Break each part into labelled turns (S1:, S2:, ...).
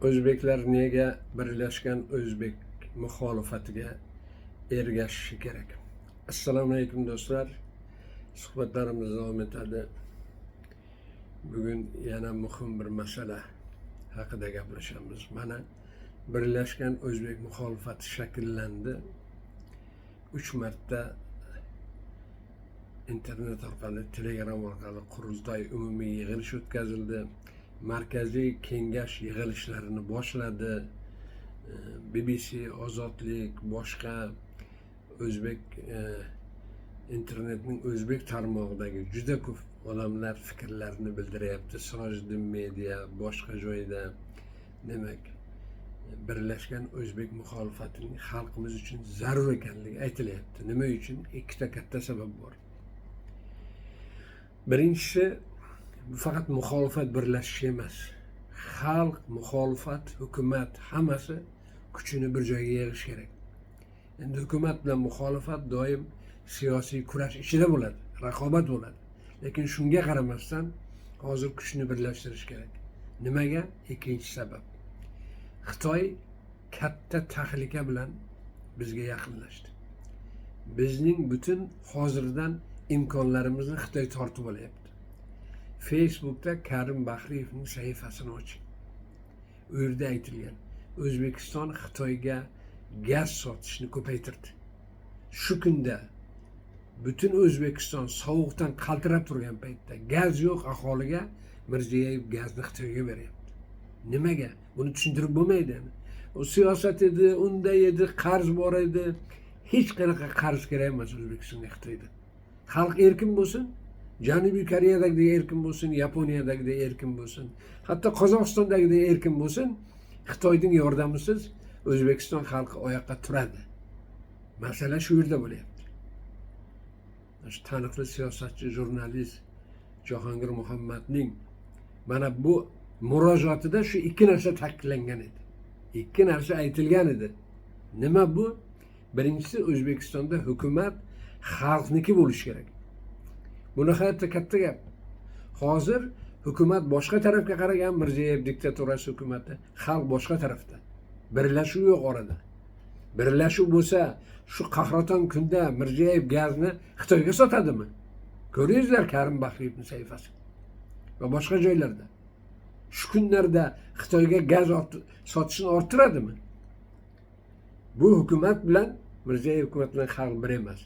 S1: O'zbeklar nega birlashgan o'zbek muxolifatiga ergashishi kerak? Assalomu alaykum, do'stlar. Suhbatlarimiz davom etadi. Bugun yana muhim bir masala haqida gaplashamiz. Mana, birlashgan o'zbek muxolifati shakllandi. Uch marta internet orqali, Telegram orqali qurultoy, umumiy yig'ilish o'tkazildi. Markaziy kengash yig'ilishlarini boshladi. BBC, Ozodlik, boshqa o'zbek internetning o'zbek tarmog'idagi juda ko'p odamlar fikrlarini bildiryapti, Sirojiddin Media, boshqa joyda. Demak, birlashgan o'zbek muxolifatining xalqimiz uchun zarur ekanligi aytilyapti. Nima uchun? Ikkita katta sabab bor. Birinchisi, bu faqat muxolifat birlashishi emas, xalq, muxolifat, hukumat, hammasi kuchini bir joyga yig'ish kerak. Endi hukumat bilan muxolifat doim siyosiy kurash ichida bo'ladi, raqobat bo'ladi, lekin shunga qaramasdan hozir kuchni birlashtirish kerak. Nimaga? Ikkinchi sabab: Xitoy katta tahlika bilan bizga yaqinlashdi. Bizning butun hozirdan imkonlarimizni Xitoy tortib olyapti. Facebookda Karim Bahriyevning sahifasini oching, u yerda aytilgan: O'zbekiston Xitoyga gaz sotishni ko'paytirdi. Shu kunda, butun O'zbekiston sovuqdan qaltirab turgan paytda, gaz yo'q aholiga, Mirziyoyev gazni Xitoyga beryapti. Nimaga? Buni tushuntirib bo'lmaydi. Yani u siyosat edi, unday edi, qarz bor edi. Hech qanaqa qarz kerak emas O'zbekistonga Xitoyda. Xalq erkin bo'lsin, Janubiy Koreyadagidek erkin bo'lsin, Yaponiyadagidek erkin bo'lsin, hatto Qozog'istondagidek erkin bo'lsin. Xitoyning yordamisiz O'zbekiston xalqi oyoqqa turadi. Masala shu yerda bo'lyapti. Shu taniqli siyosatchi, jurnalist Jahongir Muhammadning mana bu murojaatida shu ikki narsa ta'kidlangan edi, ikki narsa aytilgan edi. Nima bu? Birinchisi, O'zbekistonda hukumat xalqniki bo'lishi kerak. Bu nihoyatda katta gap. Hozir hukumat boshqa tarafga qaragan, Mirziyoyev diktaturasi hukumati, xalq boshqa tarafda, birlashuv yo'q orada. Birlashuv bo'lsa, shu qahraton kunda Mirziyoyev gazni Xitoyga sotadimi? Ko'ringizlar Karim Bahriyevni sahifasi va boshqa joylarda. Shu kunlarda Xitoyga gaz sotishni orttiradimi? Bu hukumat bilan, Mirziyoyev hukumat bilan xalq bir emas.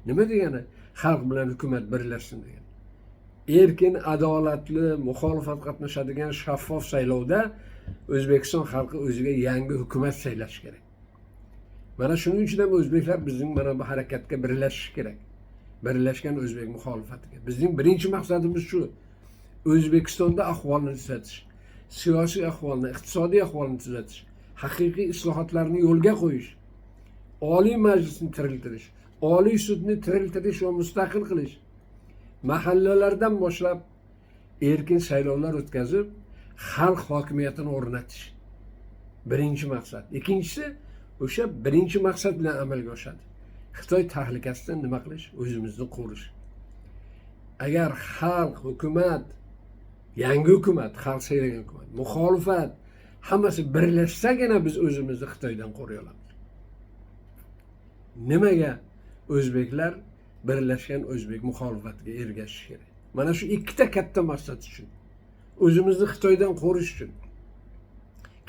S1: Nima degani xalq bilan hukumat birlashsin degani? Erkin, adolatli, muxolifat qatnashadigan shaffof saylovda O'zbekiston xalqi o'ziga yangi hukumat saylashi kerak. Mana shuning uchun ham o'zbeklar bizning mana bu harakatga birlashishi kerak, birlashgan o'zbek muxolifatiga. Bizning birinchi maqsadimiz shu: O'zbekistonda ahvolni tuzatish, siyosiy ahvolni, iqtisodiy ahvolni tuzatish, haqiqiy islohotlarni yo'lga qo'yish, Oliy Majlisni tiriltirish, Oliy sudni tiriltirish va mustaqil qilish, mahallalardan boshlab erkin saylovlar o'tkazib, xalq hokimiyatini o'rnatish birinchi maqsad. Ikkinchisi, o'sha birinchi maqsad bilan amalga oshadi: Xitoy tahlikasidan nima qilish, o'zimizni qo'rish. Agar xalq, hukumat, yangi hukumat, xalq saylagan hukumat, muxolifat, hammasi birlashsagina biz o'zimizni Xitoydan qo'riy olamiz. Nimaga o'zbeklar birlashgan o'zbek muxolifatiga ergashishi kerak? Mana shu ikkita katta maqsad uchun, o'zimizni Xitoydan qo'rish uchun.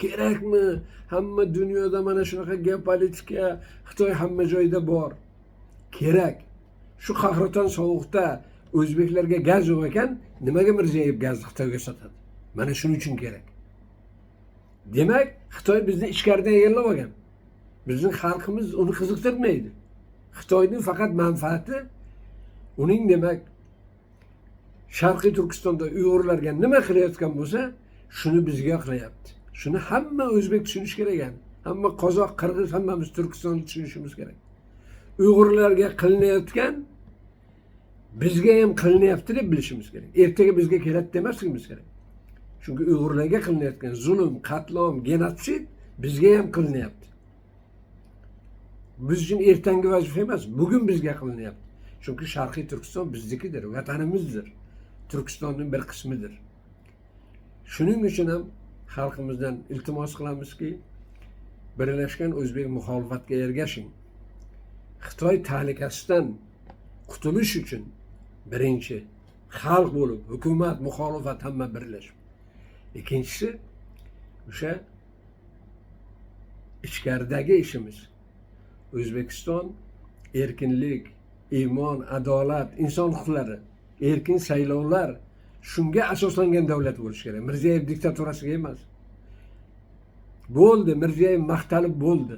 S1: Kerakmi? Hamma dunyoda mana shunaqa geopolitika, Xitoy hamma joyda bor. Kerak. Shu qahraton sovuqda o'zbeklarga gaz yo'q ekan, nimaga Mirziyoyev gazni Xitoyga sotadi? Mana shuning uchun kerak. Demak, Xitoy bizni ichkaridan egallab olgan. Bizning xalqimiz uni qiziqtirmaydi. Xitoyning faqat manfaati uning, demak, Sharqiy Turkistonda uyg'urlarga nima qilayotgan bo'lsa, shuni bizga qilyapti. Shuni hamma o'zbek tushunishi kerak ekan, hamma qozoq, qirg'iz, hammamiz Turkistonni tushunishimiz kerak. Uyg'urlarga qilinayotgan bizga ham qilinyapti deb bilishimiz kerak. Ertaga bizga keladi demasligimiz kerak, chunki uyg'urlarga qilinayotgan zulm, qatlom, genotsid bizga ham qilinyapti. Biz uchun ertangi vazifa emas, bugun bizga qilinyapti, chunki Sharqiy Turkiston biznikidir, vatanimizdir, Turkistonning bir qismidir. Shuning uchun ham Xalqimizdan iltimos qilamizki, birlashgan o'zbek muxolifatga ergashing. Xitoy tahlikasidan qutulish uchun birinchi xalq bo'lib, hukumat, muxolifat hamma birlashib. Ikkinchisi, o'sha ichkaridagi ishimiz. O'zbekiston erkinlik, iymon, adolat, inson huquqlari, erkin saylovlar, shunga asoslangan davlat bo'lishi kerak. Mirziyoyev diktaturasiga emas. Bo'ldi, Mirziyoyev maqtalib bo'ldi.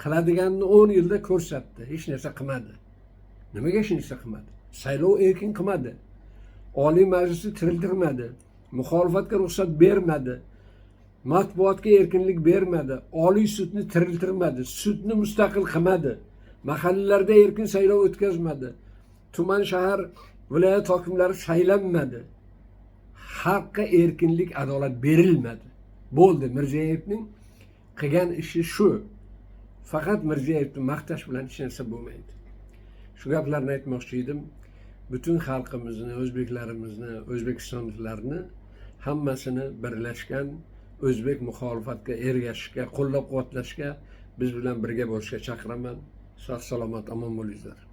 S1: Qiladiganini 10 yilda ko'rsatdi, hech narsa qilmadi. Nimaga hech narsa qilmadi? Saylov erkin qilmadi, Oliy Majlisni tiriltirmadi, muxolifatga ruxsat bermadi, matbuotga erkinlik bermadi, Oliy sudni tiriltirmadi, sudni mustaqil qilmadi, mahallalarda erkin saylov o'tkazmadi, tuman, shahar, viloyat hokimlari saylanmadi, xalqqa erkinlik, adolat berilmadi. Bo'ldi, Mirziyoyevning qilgan ishi shu. Faqat Mirziyoyevni maqtash bilan hech narsa bo'lmaydi. Shu gaplarni aytmoqchi edim. Butun xalqimizni, o'zbeklarimizni, o'zbekistonliklarni hammasini birlashgan o'zbek muxolifatga ergashishga, qo'llab quvvatlashga, biz bilan birga bo'lishga chaqiraman. Sog' salomat, omon bo'linglar.